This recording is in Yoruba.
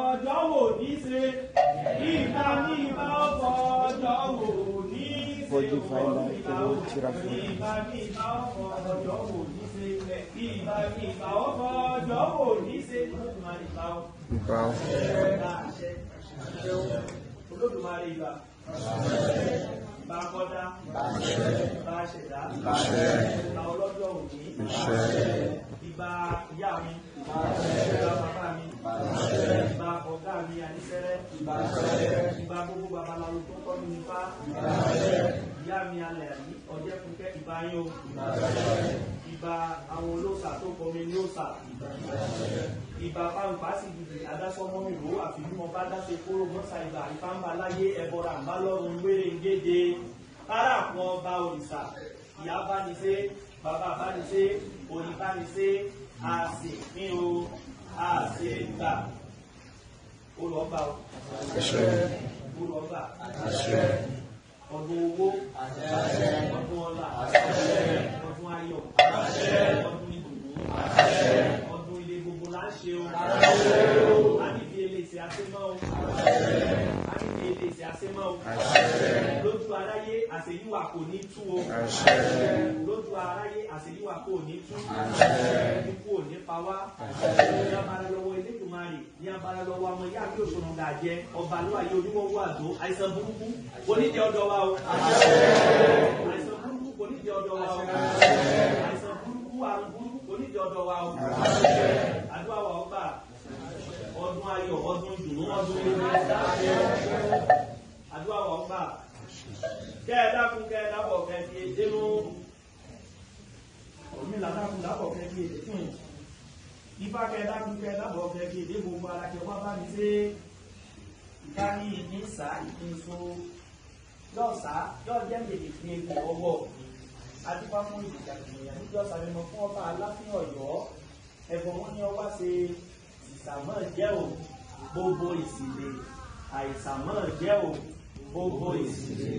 Ọjọ́ wò ní ṣe ìgbà ní ìgbà ọkọ̀ ọjọ́ wò ní ṣe Body violence, ìgbà ní ìgbà ọkọ̀ ọjọ́ wò ní ṣe ìgbà ní ìgbà ọkọ̀ ọjọ́ wò ní ṣe. Olódùmarè ìgbà ọ. Ìbà. Ìbà àṣẹ. Olódùmarè ìbà. Ìbà kọ́dá. Ìbà ṣẹ̀dá. Ìbà ọlọ́jọ́ òní. Ìbà ìyá mi. Ìbà bàbá mi. Ìbà ọ̀gá mi àníṣẹ́rẹ́. Ìbà gbogbo babaláwo tó kọ́ mi nípa. Ìyá mi alẹ̀ àní ọ̀jẹ̀fúnkẹ́ ìbà yín o. Ìbà àwọn olóòṣà tó kọ́ mi ní òòṣà. Ìbà pàǹpá sì gidi adásọ́mọ́ mi rò àfihàn bá dáṣe kóró mọ́sá ìbà ìfáǹbà láyé ẹ̀bọ̀rà ń bá lọ́rùn wéré ń géde. Káràkùn ọba òrìṣà, ìyá bá ní ṣe, bàbá bá ní ṣe, òní bá ní ṣe, àṣì ní o, àṣì gbà. Olùọba o. Olùọba. Ọdún owó. Ọdún ọlá. Ọdún ayọ̀. Ọdún ìbùkún. Ọdún ilé gbogbo là ń ṣe o. A ní fi eléṣe àṣemọ́ o. A ní fi eléṣe àṣemọ́ o. Lójú aráyé àṣeyíwà kò ní tú o. Lójú aráyé àṣeyíwà kò ní tú. Ikú ò ní pa wá. Ní abala lọ́wọ́ Elédùmarè, ní abala lọ́wọ́ ọmọ ìyá mi òṣòro gàjẹ, ọba ló ayé oníwọ́wọ́ àdó, àìsàn burúkú kò ní jẹ́ ọ̀dọ̀ wa o. Àìsàn burúkú kò ní jẹ́ ọ̀dọ̀ wa o. Àìsàn burúkú, àrùn burúkú kò ní jẹ́ ọ̀dọ̀ wa o. Àdúrà wa ọgbà, ọdún ayọ̀, ọdún ìdùnnú, ọdún ire. Àdúrà wa ọgbà. Kẹ́ ẹ dákun, kẹ́ ẹ dábọ̀, kẹ́ ẹ fi èdè nú. Ọ̀rúnmìlà dákun dábọ̀, kẹ́ ẹ fi èdè fún. Ifá kẹ́ ẹ dákun, kẹ́ ẹ dábọ̀, kẹ́ ẹ fi èdè gbogbo ara kẹ́ wá bá mi ṣe. Ifá ní ìpín sá, ìpín so. Yóò sá, yóò jẹ́ mèdè fún egbò ọwọ́. Adífá fún ìdìjà ìgbìyànjú níjọ́ sàmìmọ̀ fún ọba Aláàfin Ọ̀yọ́. Ẹ̀bùn wọn ni ọwá ṣe ìsàmọ́ jẹ́ o, gbogbo ìsìlè. Àìsàmọ́ jẹ́ o, gbogbo ìsìlè.